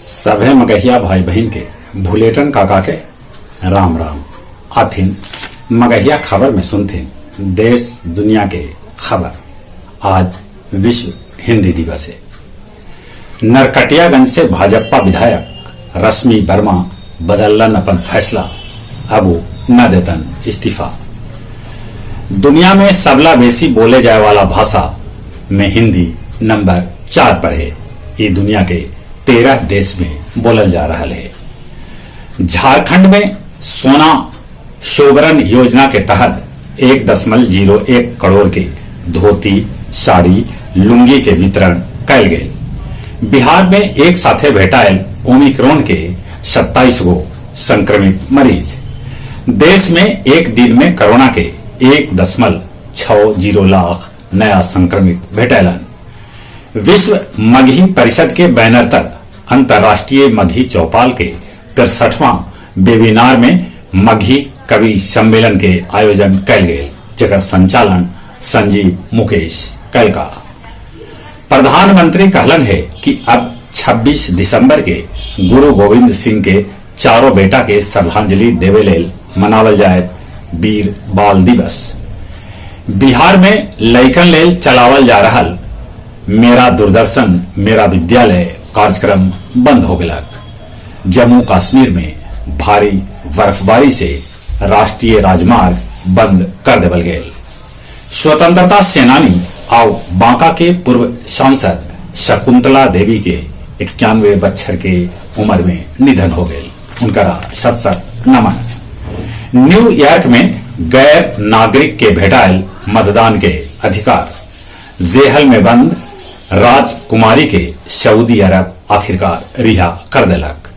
सभे मगहिया भाई बहिन के भुलेटन काका के राम राम। आथिन मगहिया खबर में सुनथिन देश दुनिया के खबर। आज विश्व हिंदी दिवस है। नरकटियागंज से भाजपा विधायक रश्मि वर्मा बदललन अपन फैसला, अब वो न देतन इस्तीफा। दुनिया में सबला बेसी बोले जाए वाला भाषा में हिंदी नंबर 4 पर है। ये दुनिया के 13 देश में बोलल जा रहा है। झारखंड में सोना शोभरन योजना के तहत 1.01 करोड़ के धोती, साड़ी, लुंगी के वितरण कैल गए। बिहार में एक साथे भेटायल ओमिक्रॉन के 27 गो संक्रमित मरीज। देश में एक दिन में कोरोना के 1.60 लाख नया संक्रमित भेटायलन। विश्व मगही परिषद के बैनर तर अंतर्राष्ट्रीय मगही चौपाल के 63वां वेबिनार में मगही कवि सम्मेलन के आयोजन कैल गेल, जकर संचालन संजीव मुकेश कैलका। प्रधानमंत्री कहलन है कि अब 26 दिसंबर के गुरु गोविंद सिंह के चारों बेटा के श्रद्धांजलि देवे लेल मनावल जाए वीर बाल दिवस। बिहार में लइकन लेल चलावल जा रहल मेरा दूरदर्शन मेरा विद्यालय कार्यक्रम बंद हो गया। जम्मू कश्मीर में भारी बर्फबारी से राष्ट्रीय राजमार्ग बंद कर देवल गेल। स्वतंत्रता सेनानी और बांका के पूर्व सांसद शकुंतला देवी के 91 बच्छर के उम्र में निधन हो गए। उनका सत सत नमन। न्यूयॉर्क में गैर नागरिक के भेटायल मतदान के अधिकार। जेहल में बंद राजकुमारी के सऊदी अरब आखिरकार रिहा कर देलक।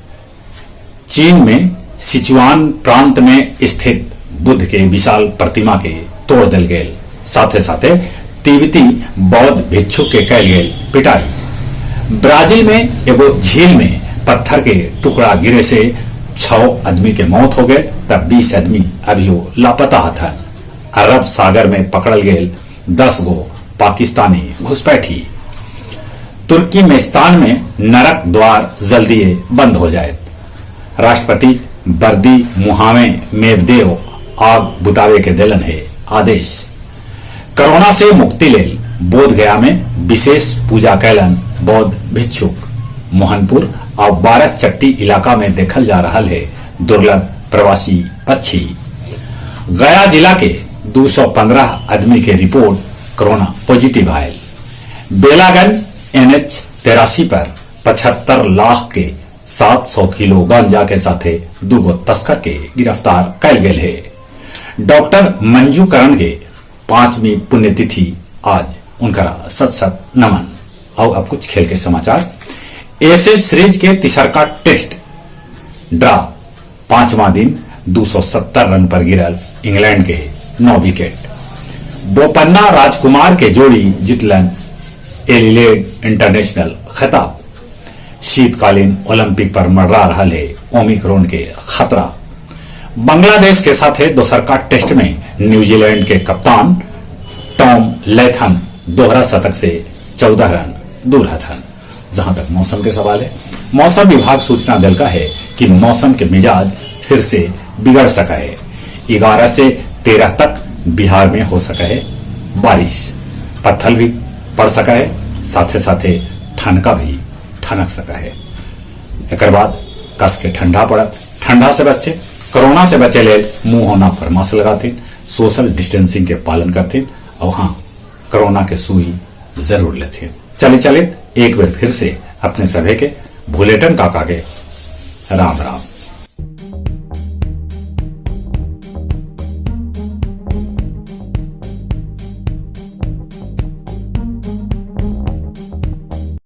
चीन में सिचुआन प्रांत में स्थित बुद्ध के विशाल प्रतिमा के तोड़ दिल गेल। साथे साथे तिब्बती बौद्ध भिक्षु के कैल गेल पिटाई। ब्राजील में एगो झील में पत्थर के टुकड़ा गिरे से 6 आदमी के मौत हो गए तब 20 आदमी अभियो लापता था। अरब सागर में पकड़ल गेल 10 गो पाकिस्तानी घुसपैठी। तुर्कमेनिस्तान में नरक द्वार जल्दी बंद हो जाए। राष्ट्रपति बर्दी मुहावे मेवदेव आग बुतावे के दिलन है आदेश। कोरोना से मुक्ति लेल बोध गया में विशेष पूजा कैलन बौद्ध भिक्षुक। मोहनपुर और बारस चट्टी इलाका में देखल जा रहा है दुर्लभ प्रवासी पक्षी। गया जिला के 215 आदमी के रिपोर्ट कोरोना पॉजिटिव आयल। बेलागंज NH 83 पर 75 लाख के 700 किलो गांजा के साथे 2 तस्कर के गिरफ्तार कैल गेल है। डॉक्टर मंजू करण के 5वीं पुण्यतिथि आज, उनका सत सत नमन। और अब कुछ खेल के समाचार। एशेज सीरीज के तीसरका टेस्ट ड्रा, 5वां दिन 270 रन पर गिरल इंग्लैंड के 9 विकेट। बोपन्ना राजकुमार के जोड़ी जितलन एलिलेड इंटरनेशनल खिताब। शीतकालीन ओलंपिक पर मंडरा रहा है ओमिक्रॉन के खतरा। बांग्लादेश के साथ दोसर का टेस्ट में न्यूजीलैंड के कप्तान टॉम लेथम दोहरा शतक से 14 रन दूर हथन। जहां तक मौसम के सवाल है, मौसम विभाग सूचना दिल का है कि मौसम के मिजाज फिर से बिगड़ सका है। 11 से 13 तक बिहार में हो सका है बारिश, पत्थर भी पड़ सका है, साथे साथे ठनका भी ठनक सका है। एक बाद कस के ठंडा पड़त, ठंडा से बचते, कोरोना से बचे ले मुंह होना पर मास्क लगाते, सोशल डिस्टेंसिंग के पालन करते और हाँ, कोरोना के सुई जरूर लेते। चले चले एक बार फिर से अपने सभे के भुलेटन काका के राम राम।